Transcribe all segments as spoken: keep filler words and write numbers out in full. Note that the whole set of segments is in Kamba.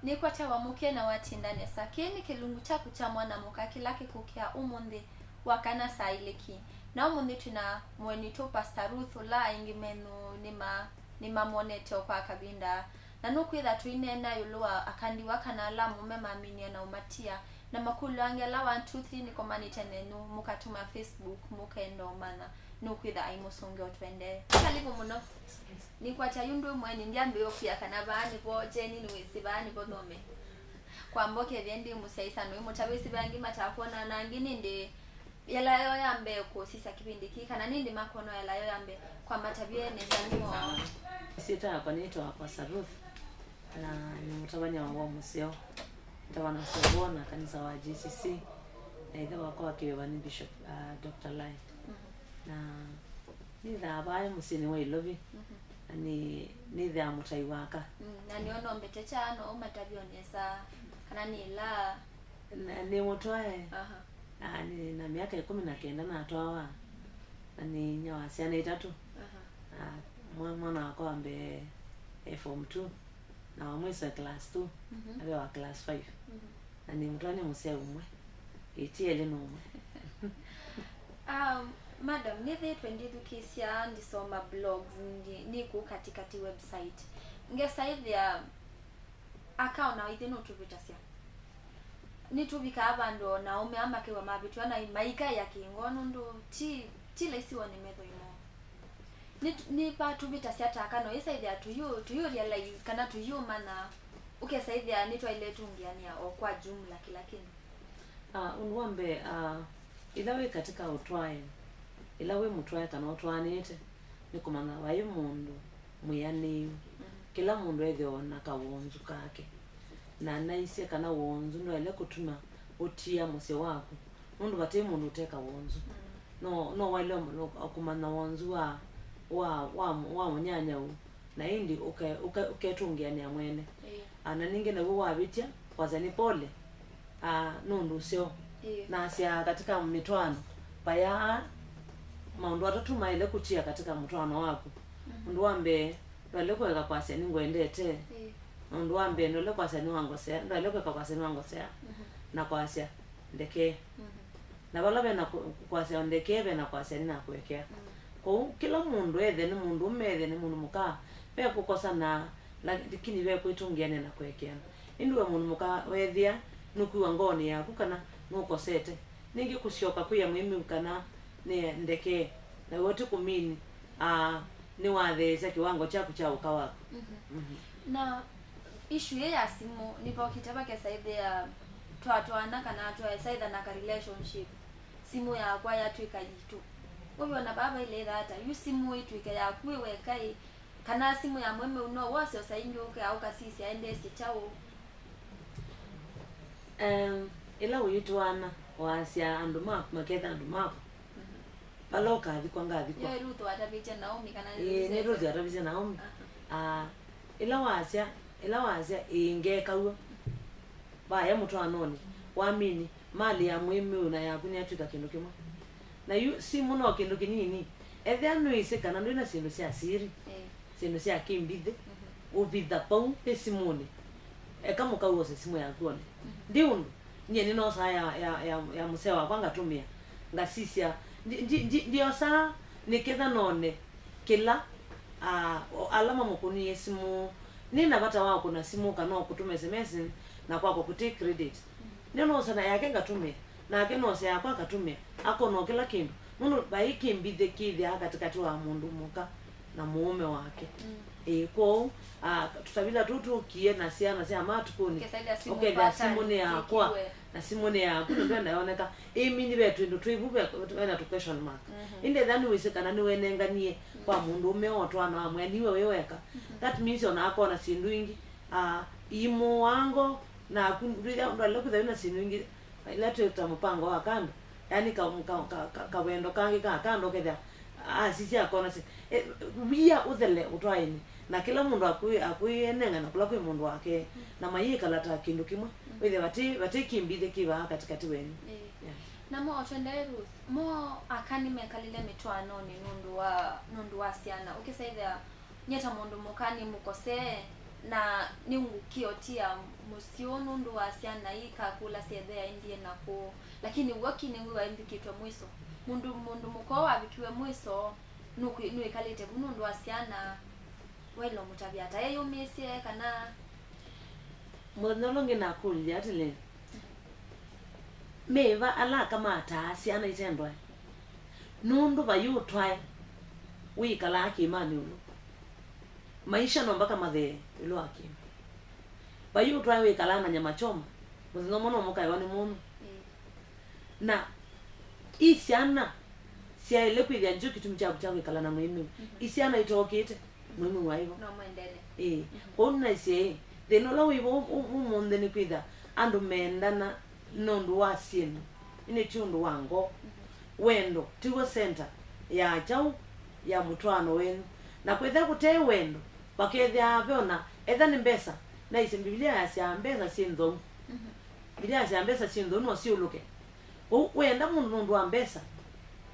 Nĩkwatya wamũkie na watinda nesa. Kĩĩ nĩ kĩlungu kyaku kya mwana mũka kĩla kĩkũkĩa ũmũnthĩ wa kana saa ilĩ ki. Na ũmũnthĩ twĩ na mũeni witũ Pastor Ruth, ũla aingĩ menyu nĩma-, nĩmamwonete o kwa kavinda. Na nũkwĩtha tũineena ĩũlũ wa akandiwa kana ala aũme maminie na ũmatia. Na makũlyo angĩ ala one, two, three nĩkomanĩte nenyu, mũkatũma Facebook, mũkenda ũmanya, nũkwĩtha aimũsũngĩa o tũendee. Karibu mũno. Nĩkwatya yu ndwĩ mũeni, ndyambĩĩe ũkwĩa kana vaa nĩvo Jeni, nĩwĩsĩ vaa nĩvo thome. Kwamba ũkethĩa ndĩ mũsyaĩĩsya nũimũtavĩsĩ ve angĩ matakwona, na angĩ nĩndĩ yĩla yoo ya mbee kũsisya kĩvĩndĩ kĩĩ, kana nĩndĩ makwona yĩla yoo ya mbee, kwa matavye nesa nĩmo. Ĩsyĩtwa yakwa nĩtawa Pastor Ruth, na nĩ mũtavany'a wa ũvoo mũseo. Nĩtawa na ũseo na kanisa wa G C C, na ĩthe wakwa wa kĩveva nĩ Bishop, uh, Doctor Lai. Mhm. Na nĩthaa vaa mũsyĩnĩ wa Ilovi, mhm, na nĩ, nĩthĩaa mũtai wa aka. Mm, na nĩona ũmbete kyaa, no ũmatavye o nesa, kana nĩ ĩla? Na nĩ mũtwae. Aha. Na nĩ na myaka ĩkũmi na kenda natwawa, na nĩ inyia wa syana itatũ. Aha. Na mwa-, mwana wakwa wa mbee e form two, na wa mwĩso e class two, mhm, na ve wa class five. Mhm. Na nĩ mũtwae nĩ mũsyaĩ ũmwe, ĩti elĩ nũmwe. Um, madam, nĩthĩĩtwe ndithukĩĩsya, ndisoma blogs, ndi-, nĩ kũu katikati website. Ngesa ĩthĩa aka ona ithyĩ nũtũvĩtasya. Nĩtũvikaa vandũ ona aũme aa makew'a mavĩtw'a na maikaĩa kĩngoo, nũndũ ti, ti laisi wone methoi moo. Nĩ, nĩvatũvĩtasya ta aka, no ĩsa ĩthĩa tũyũ, tũyũ realize kana tũyũmanya, ũkesa ĩthĩa nĩtwaĩle tũngĩanĩa o kwa jumla kĩla kĩndũ. Ah, ũndũ wa mbee, ah, ĩla wĩ katika ũtwae, ĩla wĩ mũtwae kana ũtwaanĩte, nĩ kũmanya vai mũndũ mwĩanĩu. Mhm. Kĩla mũndũ ethĩawa na kawonzu kake, na naisye kana wonzu ndwaĩle kũtuma ũtia mũsyĩ waku, nũndũ vate mũndũ ũte kawonzu. Mm. No, no waĩle mũno kũmanya wonzu wa, wa, wa, wa mũnyanyau, na ĩndĩ ũke-, ũke-, ũketũngĩanĩa mwene. Ĩĩ. Ah, na ningĩ naw'o wavĩtya, kwasya nĩ pole, ah, nũndũ ũseo. Ĩĩ. Nasya katika mĩtwaano, vayaa maũndũ atatũ maĩle kũtia katika mũtwaano waku. Mhm. Ũndũ wa mbee, ndwaĩle kũeka kwasya nĩngwendete. Ĩĩ. Na ũndũ wa mbee, ndwaĩle kwasya nĩwangosea, ndwaĩle kũeka kwasya nĩwangosea, mhm, na kwasya ndekee. Mhm. Na vala ve na kũ-, kwasya ndekee, ve na kwasya nĩnakũekea. Mm. Kwoou, kĩla mũndũ, ethe nĩ mũndũũme, ethe nĩ mũndũ mũka, ve kũkosana, lakini ve kwĩtũngĩanĩa na kũekeana. Ĩndĩ we mũndũ mũka, weethĩa nũkwĩw'a ngoonĩ yaku kana nũkosete, nĩngĩ kũsyoka kwĩa mũĩmĩu kana nĩ ndekee, na we ti kũmini, aa, nĩwatheesya kĩwango kyaku kya ũka waku. Mhm. Mhm. Na issue ĩĩ ya simũ, nĩvokĩte vakesa ĩthĩa twatwaana kana twaesa ĩtha na ka relationship, simũ yakwa yatw'ĩka yitũ. Ũyona vaa vailĩtha ata yu simũ ĩtw'ĩke yaku ĩweka ĩ, kana simũ ya mũĩmĩu no wose ũsa ĩngĩ ũke ũkasisya aendeesye kyaũ? Em, ĩla ũyĩtwaana, waasya andũ maku maketha andũ maku. Mhm. Vala ũkathikwa ngathikwa. Nĩ Ruth watavĩtye Naomi kana nĩ Ĩĩ, nĩ Ruth Ruth? Watavĩtye Naomi. Aha. Ah, ĩla waasya, ĩla waasya, ĩĩ, ngeeka w'o. Vaya mũtwaanonĩ, wamini, malĩ ya mũĩmĩu na yaku nĩyatw'ĩka kĩndũ kĩmwe. Na yu simũ no kĩndũ kĩnini. Ethĩa nĩwĩsĩ kana ndwĩ na syĩndũ sya siri, Ĩĩ. syĩndũ sya kĩmbithĩ, Mhm. ũvitha vau nĩ simũnĩ. Eka mũka wose simũ yaku one. Mhm. Ndi ũndũ, nyie nĩnosaa ya, ya, ya, ya mũseo wakwa ngatũmĩa, ngasisya, ndi, ndi, ndi, ndiosaa nĩketha none kĩla, ah, o-, ala mamũkũnĩe simũ. Nĩ na vata wa ũkũna simũ kana ũkũtũma S M S na kwakwa kũtĩ credit. Nĩ nosa na yake ngatũmĩa, nake nosa yakwa akatũmĩa, akona o kĩla kĩndũ. Nũndũ vai kĩmbithĩ kĩthĩaa katĩkatĩ wa mũndũ mũka na mũũme wake. Mm. Ĩĩ, kwoou, ah, tũtavila tũu tũkie na syana sya matukũnĩ, Ũkethĩa simũ ũkethĩa simũ nĩ yakwa, syĩkĩwe. Na simũ nĩ yaku, na ndwenda yoneka. Ĩĩ, mini ve twĩndũ twĩ vu ve, ve na tũ question mark. Mhm. Ĩndĩ ethĩa nĩwĩsĩ kana nĩwenenganie kwa mũndũũme o twana wa mwene, niwe wĩ weka. Mhm. That means ona akona syĩndũ ingĩ, ah, ii mũango, naku ndwĩthĩa, ndwaĩle kwĩthĩa wĩ na syĩndũ ingĩ, ila twĩta mũpango wa kando, yani ka, ka, ka, ka, kawendo kangĩ ka kando, ũkethĩa asisya akona si, eh, wia ũthele ũtwaĩnĩ, na kĩla mũndũ akwĩ-, akwĩnengana kũla kwĩ mũndũ wake, na mayĩkala ta kĩndũ kĩmwe, wĩthĩa vati, vati kĩmbithĩ kĩ vaa katĩkatĩ wenyu. Ĩĩ. Yeah. Namo o twendae Ruth, mo aka nĩmekalile mĩtwaanonĩ nũndũ wa, nũndũ wa syana. Ũkĩsaĩthĩa nyie ta mũndũ mũka nĩmũkosee, Na nĩngũkĩa ũtia mũsyĩ ũũ nũndũ wa syana ii, ikakũlasya ĩthe aendie na kũũ. Lakini w'o ki nĩw'o aĩmbĩkĩtwe mwĩso. Mũndũ, mũndũ mũka wavikiwe mwĩso, nũkwĩ-, nũĩkalĩte vu nũndũ wa syana, waĩle ũmũtavya ata? Eyũmĩĩsye kana? Mũthenya ũla ũngĩ nakũlilye atĩlĩ, mĩĩva ala aka mataa syana ite ndwae? Nũndũ vai ũtwae wĩkalaa kĩĩmanĩ ĩũlũ. Maisha no mbaka mathee ĩũlũ wa kĩĩma. Vai ũtwae wĩkalaa na nyama choma, mũthenya ũmwe no mũkaĩwa nĩ mũnyũ. Ĩĩ. Na i syana syaĩle kwĩthĩa nĩkyo kĩtumi kyaku kya kwĩkala na mũĩmĩu. Mhm. I syana itookĩte, mũĩmĩu waĩvo. No mwendene. Ĩĩ. Mhm. Kwoou nĩnaisye, ĩ, thĩna ũla wĩvo ũ-, ũ-, ũmũnthĩ nĩ kwĩthĩa andũ meendana nũndũ wa syĩndũ, ĩndĩ ti ũndũ wa ngoo. Mhm. Wendo tiw'o center ya kyaũ, ya mũtwaano wenyu. Na kwĩthĩa kũte wendo, vakethĩaa ve ona, etha nĩ mbesa, naisye Mbivilia yasyaa mbesa syĩ nthou. Mhm. Mbivilia yasyaa mbesa syĩ nthou no siũlũke. Kwoou wĩenda mũndũ nũndũ wa mbesa,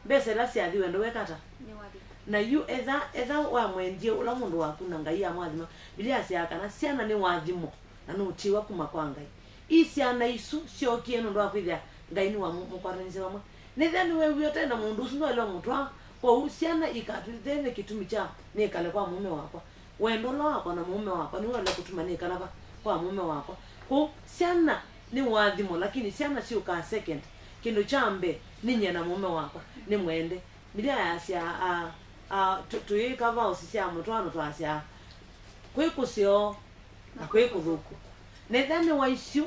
mbesa ila syathi wendo weka ata? Nĩwathi. Na yu etha, etha wamwendie ũla mũndũ waku na Ngai amwathima, Mbivilia yasyaa kana syana nĩ ũathimo na nũtiwa kuma kwa Ngai. I syana isu syookie nũndũ wa kwĩthĩa Ngai nĩwamũkwatanĩsye vamwe. Nĩthĩa nĩweewie ũte na mũndũ ũsu ndwaĩle ũmũtwaa. Kwoou syana ikatw'ĩke nĩ kĩtumi kya nĩkale kwa mũũme wakwa. Wendo ũla wakwa na mũũme wakwa nĩwaĩle kũtuma nĩkala va? Kwa mũũme wakwa. Kwoou syana nĩ ũathimo, lakini syana syũkaa second. Kĩndũ kya mbee nĩ nyie na mũũme wakwa nĩmwende. Mbivilia yasyaa, a, a, tũ-, tũyĩka vows sya mũtwaano twasyaa, kwĩ kũseo na kwĩ kũthũku. Nethĩa nĩ waisyu,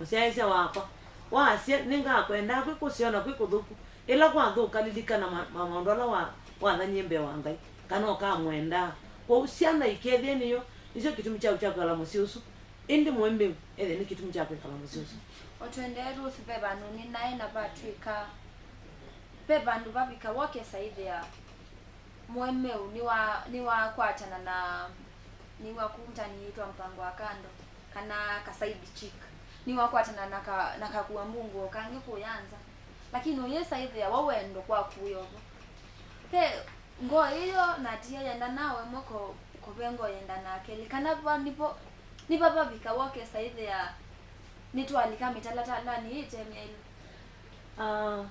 mũsyaĩĩsya wakwa, waasya, nĩngakwendaa kwĩ kũseo na kwĩ kũthũku. Ĩla kwathũka, lilikana ma-, ma-, maũndũ ala wa-, wathanie mbee wa Ngai, kana ũkamwendaa. Kwoou syana ikethĩe nĩyo, nĩsyo kĩtumi kyaku kya kwĩkala mũsyĩ ũsu, ĩndĩ mũĩmĩu ethĩe nĩ kĩtumi kya kwĩkala mũsyĩ ũsu. O tũendee, Ruth, ve vandũ nĩnaĩ na vatw'ĩka, ve vandũ vavika wokesa ĩthĩa mũemeu nĩwa-, nĩwakwatana na, nĩwa kũu mtaani yĩtwa mpango wa kando, kana ka side chick. Nĩwakwatana na ka-, na kakua mbungu o kangĩ kũya nza. Lakini ũyĩsa ĩthĩa wa wendo kwaku wĩ ovo. Ve ngoo ĩyo natia yenda na ũmwe ko-, kũve ngoo yenda na kelĩ. Kana va nĩvo, nĩva vavika wokesa ĩthĩa nĩtwalika mĩtalatalanĩ ĩte myaĩlu. Ah,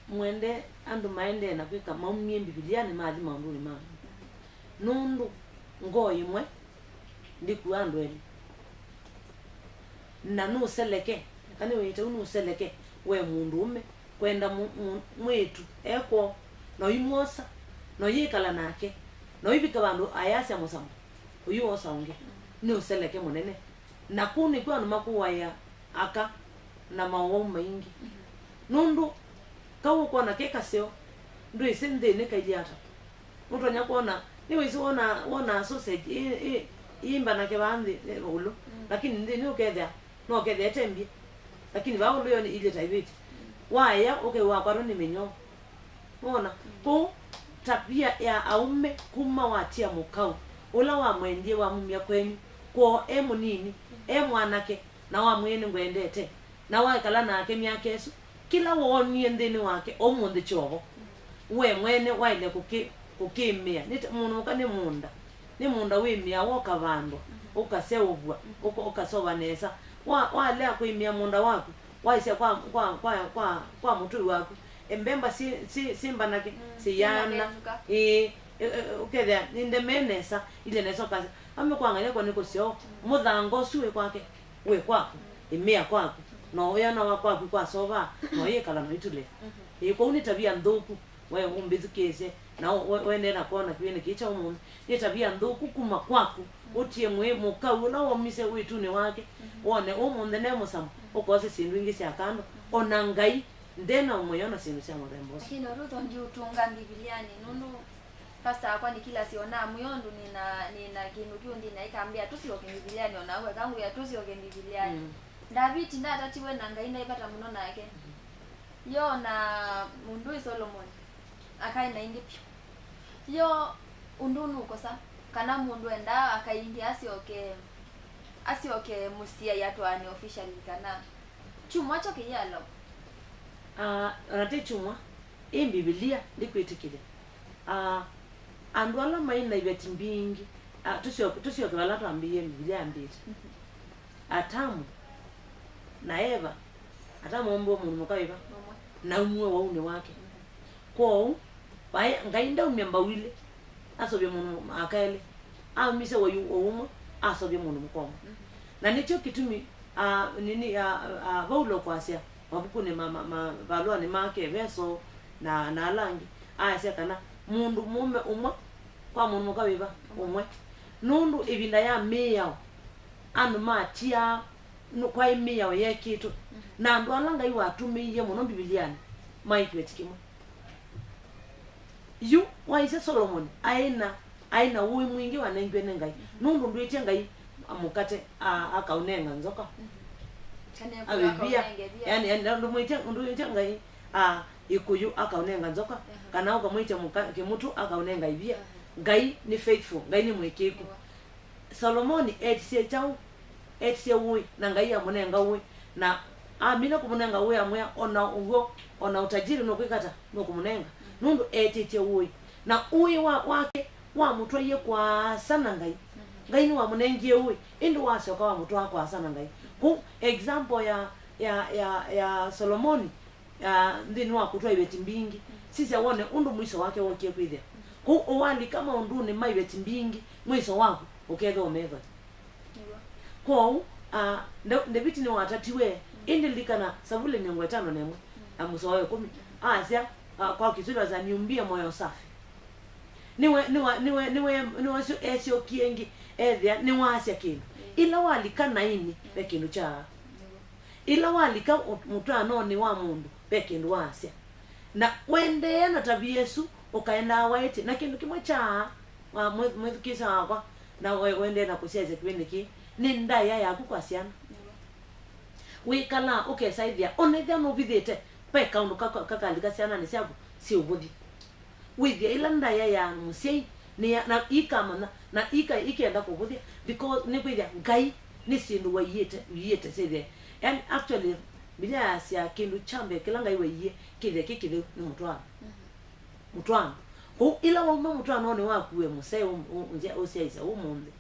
mwende andũ maendee na kwĩka maumie Mbivilianĩ mathi maũndũnĩ ma andũ. Nũndũ ngoo ĩmwe ndĩkua andũ elĩ. Na nũseleke, eka nĩwĩte ũu, nũseleke we mũndũũme kwenda mũ-, mũ-, mwĩĩtu e kwoo, na ũimwosa, na ũyĩkala nake, na ũivika vandũ ayasya mũsamo, ũyĩwosa ũngĩ, nĩ ũseleke mũnene. Na kũu nĩkw'o andũ makũaĩa aka na maũwau maingĩ. Nũndũ kau ũkwona ke kaseo, ndwĩsĩ nthĩnĩ kailyĩ ata. Nũtonya kwona, nĩwĩsĩ wona, wona sausage ĩ, ĩ, ĩ mbanake vaa nthĩ, ĩ, ũlũ. Mm. Lakini nthĩnĩ ũkethĩa, no ũkethĩa ĩte mbye. Lakini vaa ũlũ yo nĩ ilyĩ ta ivĩtye. Waĩa, ũkew'a wakwatwa nĩ mĩnyoo. Wona? Mm. Kũu, tavia ya aũme kuma watia mũkau, ũla wamwendie wamumya kwenyu, kwoo e mũnini, e mwanake, na wamwĩe, "Nĩngwendete," na waĩkala nake myaka ĩsu, kĩla woonie nthĩnĩ wake ũmũnthĩ kyovo, we mwene waĩle kũkĩ-, kũkĩmĩa. Nĩ ta mũndũ mũka nĩ mũũnda, nĩ mũũnda wĩmĩawa ũkavandwa, ũkaseũvw'a, ũka-, ũkasova nesa. Wa-, walea kũĩmĩa mũũnda waku, waisya kwa, kwa, kwa, kwa, kwa mũtũi waku, e, mbemba syĩ, syĩ, syĩ mbanake, mm, syĩana, syĩna mĩthuka. Ĩĩ, e, e, ũkethĩa nĩ ndemee nesa, ilye nesa, ũkasya, "Ame kwang'ania kwa nĩ kũseo, mũthanga ũsu wĩ kwake." Wĩ kwaku, ĩmĩa kwaku, na ũyana wa kwaku kwasovaa, na ũyĩkala na ũitulea. Mhm. Ĩĩ, kwoou nĩ tavia nthũku, we ũmbĩthukĩĩsye, na ũ-, we-, ũendee na kwona kĩw'ĩnĩ kĩĩ kya ũmũnthĩ. Nĩ tavia nthũku kuma kwaku, ũtie mwĩĩ mũkau ũla waumisye wĩtunĩ wake, mhm, wone ũmũnthĩ ne mũsamo, mhm, ũkose syĩndũ ingĩ sya kando, mhm, o na Ngai nde na mũyo na syĩndũ sya mũthemba ũsu. Lakini Ruth ndiũtũnga Mbivilianĩ, nũndũ Pastor wakwa nĩ kĩla syonaa mũyo ũndũ nĩna, nĩna kĩndũ kĩu nthĩnĩ, aikambĩa, "Tũsyoke Mbivilianĩ," o na weka ngwĩa, "Tũsyoke Mbivilianĩ." Mm. Ndaviti ndatatiwe na Ngai, ndaĩ vata mũno nake. Yo na mũndũ wĩ Solomon akaĩ na ingĩ vyũ. Yo ũndũ nũkosa kana mũndũ endaa akaingĩ asyoke, asyoke mũsyĩ atwaane officially kana kyumwa kyo kĩyĩalo. Ah, ona ti kyumwa. Ĩ Mbivilia ndĩkwĩtĩkĩlya. Aa, andũ ala maĩ na iveti mbingĩ, Ah, tũsyoke, tũsyoke vala twambĩĩe, Mbivilia yambĩte. Atamu na Eva, Atamu oombiwe mũndũ mũka wĩva? Ũmwe. Na aumie waunĩ wake. Kwoou, vaĩ, Ngai ndaumya mbau ilĩ, aseũvye mũndũ aka elĩ. Aumisye wau o ũmwe, aseũvye mũndũ mũka ũmwe. Na nĩkyo kĩtumi, ah, nini, ah, ah, Vaulo kwasya mavukunĩ ma, ma, ma, valũanĩ make, Eveso na, na ala angĩ, aasya kana mũndũ mũũme ũmwe kwa mũndũ mũka wĩva? Ũmwe. Nũndũ ĩvinda ya mĩao, andũ matiaa, nũ-, kwaĩ mĩao yeekĩtwe. Na andũ ala Ngai watũmĩie mũno Mbivilianĩ maĩ kĩveti kĩmwe. Yu waisye Solomoni aĩ na, aĩ na ũĩ mwingĩ wanengiwe nĩ Ngai, nũndũ ndwĩtye Ngai mũkate a-, akaũnenga nzoka. Kana ĩkũyũ Avĩvia. Akaũnenge ĩvia. Yani, yani, ndũmwĩtye, ndũmwĩtye Ngai, a, ĩkũyũ akaũnenga nzoka, kana ũkamwĩtya mũka-, kĩmũtũ akaũnenga ĩvia. Ngai nĩ faithful, Ngai nĩ mũĩkĩĩku. Solomoni etisye kyaũ? Etisye ũĩ, na Ngai amũnenga ũĩ. Na amina kũmũnenga ũĩ, amwĩa, "O na ũw'o, o na ũtajiri nũkwĩka ata? Nũkũmũnenga." Nũndũ etĩtye ũĩ. Na ũĩ wa, wake wamũtwaie kũasa na Ngai. Ngai nĩwamũnengie ũĩ, ĩndĩ wasyoka wamũtwaa kũasa na Ngai. Kũu example ya, ya, ya, ya Solomoni, ah, nthĩnĩ wa kũtwaa iveti mbingĩ. Sisya wone ũndũ mwiso wake wookie kwĩthĩa. Kũu ũwalika maũndũnĩ ma iveti mbingĩ, mwiso waku ũkethĩwa ũmethonĩ. Nĩw'o. Kwoou, ah, Nda-, Ndeviti nĩwatatiwe, ĩndĩ lilikana Savuli mĩongo ĩtano na ĩmwe, na mũsoa wa ĩkũmi, asya, ah, kwa Kiswahili asya, "Niumbie moyo safi." Nĩwe, nĩwa-, nĩwe, nĩwe, nĩwe syo-, esyokie ĩngĩ, ethĩa nĩwaasya kĩndũ. Ĩla walika naĩnĩ, ve kĩndũ kyaa. Nĩw'o. Ĩla walika ũ-, mũtwaanonĩ wa mũndũ, ve kĩndũ waasya. Na ũendeea na tavia ĩsu, ũkaendaa waĩtye. Na kĩndũ kĩmwe kya, wa mwĩ-, mwĩthukĩĩsya wakwa, na ũe-, ũendee na kũsyaĩĩsya kĩvĩndĩ kĩĩ, nĩ ndaĩa yaku kwa syana. Wĩkalaa ũkesa ĩthĩa, o na ĩthĩa nũvithĩte, ve kaũndũ ka-, ka-, kakalika syananĩ syaku syĩ ũvũthi. Wĩthĩa ĩla ndaĩa ya mũsyai nĩ ya, na ikamanya, na ika-, ikenda kũvũthya, because nĩkwĩthĩa Ngai nĩ syĩndũ waiĩte, ũiĩte syĩthĩe. Yani, actually, Mbivilia yasya kĩndũ kya mbee kĩla Ngai waiie kĩthĩe kĩ kĩtheu nĩ mũtwaano. Mũtwaano. Kwoou, ĩla wauma mũtwaanonĩ waku we mũsyaĩ ũ-, ũ-, ũnzya-, ũsyaĩĩsya ũmũnthĩ,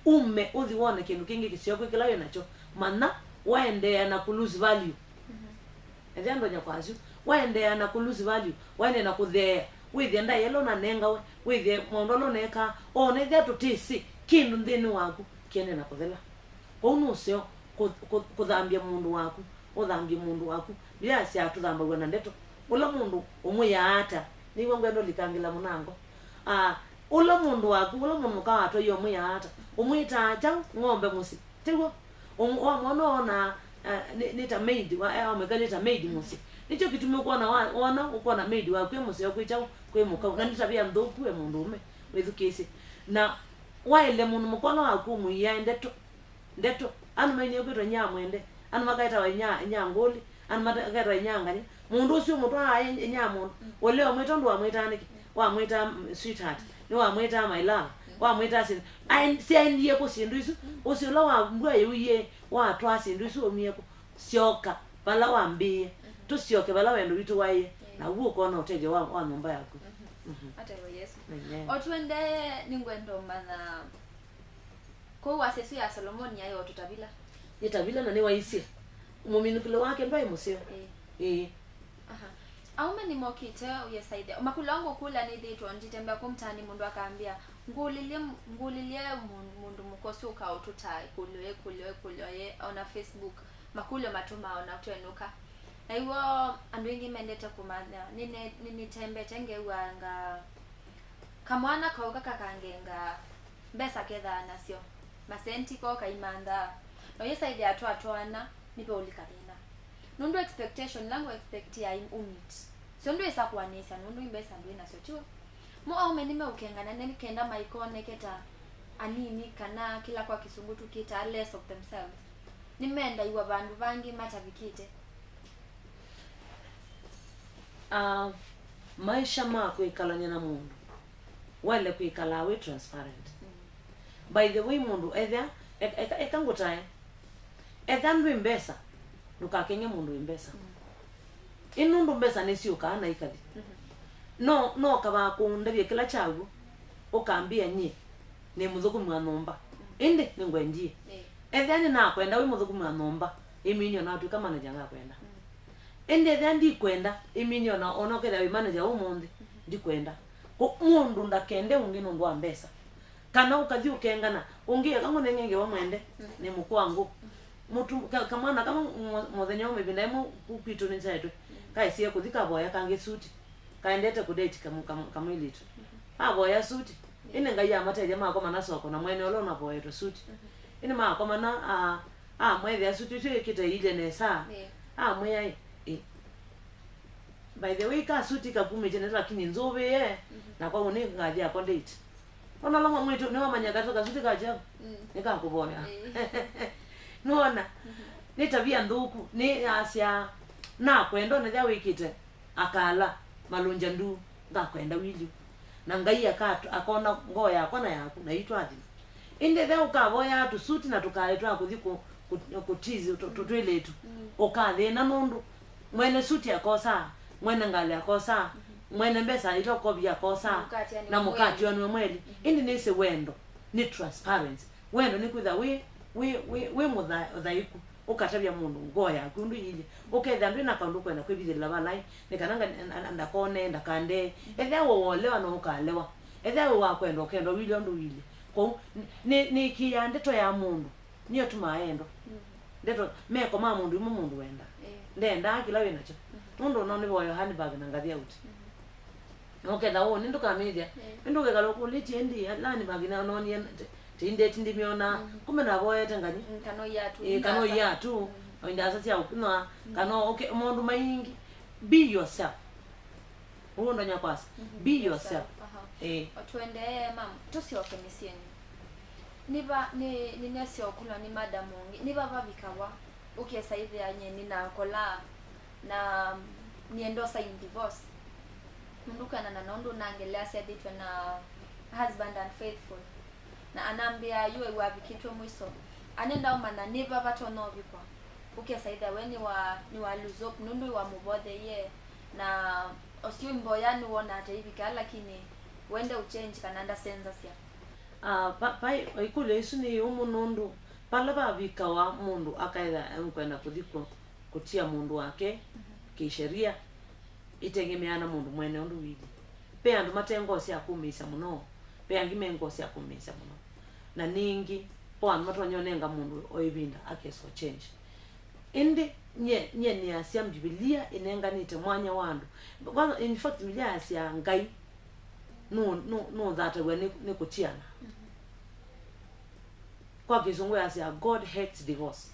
ume ũthi wone kĩndũ kĩngĩ kĩseo kwĩ kĩla wĩ nakyo, manya waendeea na kũ lose value. Ethĩa ndonya kwasyo, waendeea na kũ lose value, waendeea na kũtheea, wĩthĩe ndaĩa ĩla ũnanengawe, wĩthĩe maũndũ ala ũneekaa, o na ethĩa tũtĩsĩ, kĩndũ nthĩnĩ waku kĩendeea na kũthela. Kwoou nĩ ũseo kũ-, kũ-, kũthambya mũndũ waku, ũthambye mũndũ waku. Mbivilia yasyaa tũthambaw'a na ndeto. Ũla mũndũ ũmwĩaa ata? Nĩw'a ngwenda ũlikangĩla mũnango. Aa, ũla mũndũ waku, ũla mũndũ mũka watwaie ũmwĩaa ata? Ũmwĩtaa kyaũ? Ng'ombe mũsyĩ. Tiw'o? Ũm-, wamwona wonaa, eh, nĩ, nĩ ta maid, wa, eh, wamwĩka nĩ ta maid mũsyĩ. Nĩkyo kĩtumi ũkwona wa, wona ũkwona maid waku e mũseo kwĩ kyaũ? Kwĩ mũkau. Na nĩ tavia nthũku we mũndũũme. Wĩthukĩĩsye. Na waĩle mũndũ mũka ũla waku ũmwĩae ndeto, ndeto. Andũ mainie kwĩtwa inyia mwende. Andũ makaetawa inyia, inyia ngũlĩ. Andũ makaetawa inyia ngany'a. Mũndũ ũsu ũmũtwaa aĩ inyia mũndũ. Ũlea ũmwĩta ũndũ wamwĩtaa nĩkĩ? Wamwĩtaa, mm, sweetheart. Nĩwamwĩtaa my love. Wamwĩtaa syĩndũ. Aen-, syaendie kũ syĩndũ isu? Ũsĩ ũla wa mbua yĩuie watwaa syĩndũ isu waumie kũ? Syoka vala wambĩĩe. Tũsyoke vala wendo witũ waĩe. Na ũu ũkona ũtethyo wa, wa nyũmba yaku. Mhm. Atewe Yesu. Amen. O tũendee, nĩngwenda ũmanya Kwoou wasya ĩsu ya Solomoni yaĩ o tũtavila. Nĩ tavila na nĩwaisye mũminũkĩlo wake ndwaĩ mũseo. Ĩĩ. Ĩĩ. Aha. Aũme nĩmokĩte ũyĩsaithya. Makũlyo ngũkũlya nĩthĩĩtwe nditembea kũ mtaani mũndũ akambĩa, "Ngũlĩlye, ngũlĩlye mũ-, mũndũ mũka ũsu ũkaũtũta ĩkũlyo, ĩkũlyo, ĩkũlyo, ĩĩ, ona Facebook." Makũlyo matũmaa ona twenũka. Na iw'o andũ aingĩ mendete kũmanya, nĩne-, nĩnĩtembete ngew'anga kamwana kaũka kakangenga mbesa kethaa nasyo, masenti ko kaimanthaa. Na ũyĩsaithĩa twatwaana, nĩveũlika thĩna. Nũndũ expectation ila ngũ expectia i-, ũmeet, syo ndwĩsa kũanĩsya nũndũ i mbesa ndwĩ nasyo, tiw'o? Mo aũme nĩmeũkengana nĩ kenda maikoneke ta anini, kana kĩla kwa kĩsũngũ tũkĩtaa less of themselves. Nĩmendaiwa vandũ vangĩ matavikĩte. Ah, maisha ma kwĩkalany'a na mũndũ, waĩle kwĩkalaa wĩ transparent. Mm. By the way, mũndũ ethĩa, e-, eka, eka ngũtae, ethĩa ndwĩ mbesa, ndũkakeng'e mũndũ wĩ mbesa. Mm. Ĩ nũndũ mbesa nĩsyũkaa na ikathi. Mm-hmm. No, no kavaa kũndavya kĩla kyaw'o, ũkambĩa nyie. Nĩ mũthũkũmi wa nyũmba. Ĩndĩ nĩngwendie. Ĩĩ. Ethĩa nĩnakwenda wĩ mũthũkũmi wa nyũmba, ĩmini ona watw'ĩka manager ngakwenda. Mm. Ĩndĩ ethĩa ndikwenda, ĩmini ona, ona ũkethĩa wĩ manager ũmũnthĩ, ndikwenda. Kũ-, mũndũ ndakende ũngĩ nũndũ wa mbesa. Kana ũkathi ũkengana, ũngĩ eka ngũnenge ngewa mwende, nĩ mũkwangu. Mũtu-, ka-, kamwana kama mũ-, mũthenya ũmwe ĩvinda ĩmwe ku-, kwitũ nĩnzaĩtwe, kaĩsie kũthi kavoya kangĩ suti. Kaendete kũdate kamũ-, kamũ-, kamwĩlĩtu. Avoya suti. Ĩndĩ Ngai amatethya makomana soko na mwene ũla ũnavoetwe suti. Ĩndĩ makomana, a-, amwethĩa suti ũsu ĩkĩte ilye nesa. Ĩĩ. Amwĩa, "Ĩ, by the way, ka suti kakumĩte nesa, lakini nzũvĩe, na kwa ũnĩ ngathi yako date." Ona lama mwĩtu nĩwamanya kata kasuti ka kyaũ? Mm. Nĩkakũvoya. Ĩĩ. Nĩwona? Nĩ tavia nthũku, nĩ asya, nakwenda ũnethĩa wĩkĩte akala malũngya ndu, ngakwenda wĩlĩ. Na Ngai akatu-, akona ngoo yakwa na yaku, na itwathima. Ĩndĩ ethĩa ũkavoyaa tũsuti na tũkalĩ twa kũthi kũ-, kũ-, kũtizi tũ-, tũ-, twĩlĩtu, ũkathĩna nũndũ mwene suti akosaa, mwene ngalĩ akosaa, mwene mbesa ila ũkovie akosaa, na mũkatianĩw'a mweli. Ĩndĩ nĩsĩ wendo nĩ transparency. Wendo nĩ kwĩtha wĩ, wĩ, wĩ, wĩ mũtha-, ũthaĩku, ũkatavya mũndũ ngoo yaku ũndũ iilye. Ũkethĩa ndwĩ na kaũndũ kwenda kwĩvithĩlĩla valai, nĩ kana nga-, an-, an-, ndakone, ndakandee. Ethĩa wĩ wa ũlewa, no ũkalewa. Ethĩa wĩ wa kwenda, ũkenda ũilye ũndũ ũilye. Kwoou, n-, nĩ, nĩkĩaa ndeto ya mũndũ, nĩyo ĩtumaa endwa. Ndeto, meko ma mũndũ imo mũndũ wendaa. Ndendaa kĩla wĩ nakyo. Nũndũ no nĩvoyo handbag na ngathi out. Na ũketha ũũ, nĩndũkamĩthya. Ĩĩ. Ĩndĩ ũkekala ũkũlĩtye ĩndĩ, lani mangĩ na nonie, tĩindeti ndimyona, kumbe navoete ngani. Mm, kana ũiatu. Ĩĩ, kana ũiatu, o indasa sya ũkunwa, kana ũke, maũndũ maingĩ. Be yourself. Ũu ndonya kwasa. Be yourself. Aha. Ĩĩ. O tũendee, mam, tũsyoke mĩsyĩnĩ. Nĩva, nĩ, nĩnesya ũkunwa nĩ madam ũngĩ. Nĩva vavikawa, ũkesa ĩthĩa nyie nĩnakolaa, na nĩenda ũsaini divorce. Nũndũ kwĩanana na ũndũ ũnangeleasya ethĩtwe na husband unfaithful. Na anambĩa yu ew'a avikĩtwe mwiso. Anenda ũmanya nĩva vatonya ũvikwa. Ũkesa ĩthĩa we nĩwa, nĩwa lose hope nũndũ wamũvotheie. Na ũsu mboya nĩwona ata ivika, lakini wende ũchange kana ndasenzasya. Ah, pa, pa, ĩkũlyo ĩsu nĩ yũmũ nũndũ vala vavikawa mũndũ akaetha ekwenda kũthi kũ-, kũtia mũndũ wake kĩsheria, ĩtengemeaa na mũndũ mwene ũndũ wĩlĩ. Ve andũ mate ngoo sya kũmĩĩsya mũno, ve angĩ me ngoo sya kũmĩĩsya mũno. Na ningĩ, ve andũ matonya ũnenga mũndũ o ĩvinda akesa change. Ĩndĩ nyie, nyie nĩasya Mbivilia ĩnenganĩte mwanya wa andũ. Kwanza, in fact, Mbivilia yasya Ngai nũ-, nũ-, nũthataw'a nĩ, nĩ kũtiana. Kwa Kĩsũngũ yasya, "God hates divorce."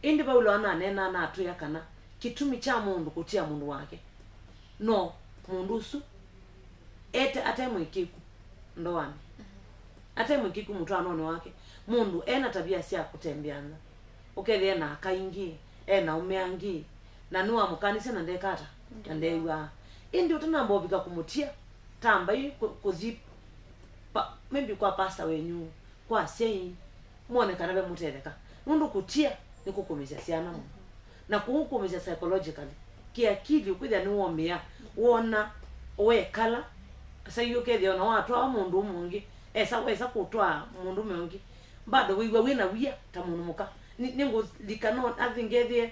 Ĩndĩ Vaulo ananeenaa na atwĩa kana kĩtumi kya mũndũ kũtia mũndũ wake no mũndũ ũsu ete ate mũĩkĩĩku ndoanĩ, ate mũĩkĩĩku mũtwaanonĩ wake. Mũndũ ena tavia sya kũtembea nza, ũkethĩa ena aka aingĩ, ena aũme angĩ, na nĩwamũkanisya na ndeka ata, na ndeew'aa. Ĩndĩ ũtanamba ũvika kũmũtia, tambai kũ-, kũthi pa-, maybe kwa pastor wenyu, kwa asyai, mwone kana ve mũtetheka. Nũndũ kũtia nĩ kũkũmĩsya syana mũno. Na kũu kũmĩsya psychologically, kĩakili ũkwĩthĩa nĩwomĩa, wona wekala, sai ũkethĩa ona watwaa mũndũ ũmwe ũngĩ, esa, wesa kũtwaa mũndũme ũngĩ, bado wĩw'a wĩ na wia ta mũndũ mũka. Nĩ, nĩngũlika no athi ngethĩe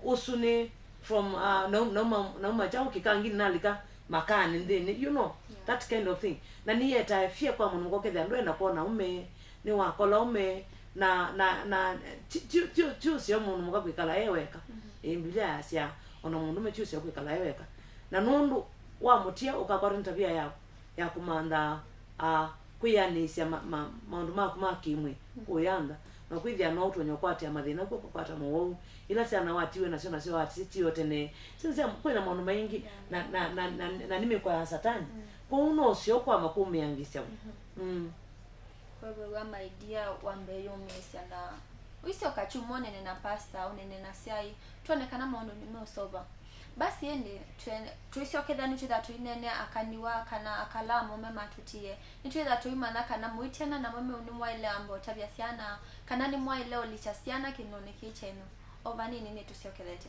ũsu nĩ from, uh, nauma, nauma, nauma kyaũ kĩkangini nalika makanĩ nthĩnĩ, you know, that kind of thing. Na nĩyĩetae fear kwa mũndũ mũka ũkethĩa ndwenda kwona ũme, nĩwakola ũme, na, na, na ti, ti, ti, ti ũseo mũndũ mũka kwĩkala e weka. Ĩ, Mbivilia yasya ona mũndũme ti ũseo kwĩkala e weka. Na nũndũ wamũtia ũkakwatwa nĩ tavia ya, ya kũmantha, a, kwĩanĩsya ma, ma, maũndũ maku ma kĩmwĩ, kũyantha, na kwĩthĩa no ũtonya ũkwatĩa mathĩna kw'o kũkwata mũwau. Ila syana watiwe nasyo, nasyo watisitiwe tene. Sisya, kwĩna maũndũ maingĩ, na, na, na, na, na nĩ mĩkwa ya Satani. Kwoou no ũseo kwama kũmĩangĩsya. Mm. Kweew'a, my dear, wambe yũmĩĩsya na ũisyoka kyumwa ũnene na pastor, ũnene na syai, twone kana maũndũ nĩmeũsova. Basi ĩndĩ, twe-, tũisyokethya nĩtwĩtha tũineenea aka nĩwa kana aka ala amũme matũtie, nĩtwĩtha tũimanya kana mũitiana na mũme ũũ nĩmwaĩle amba ũtavya syana, kana nĩmwaĩle ũlikya syana kĩndũnĩ kĩĩ kyenyu. O vanini nĩtũsyokethete.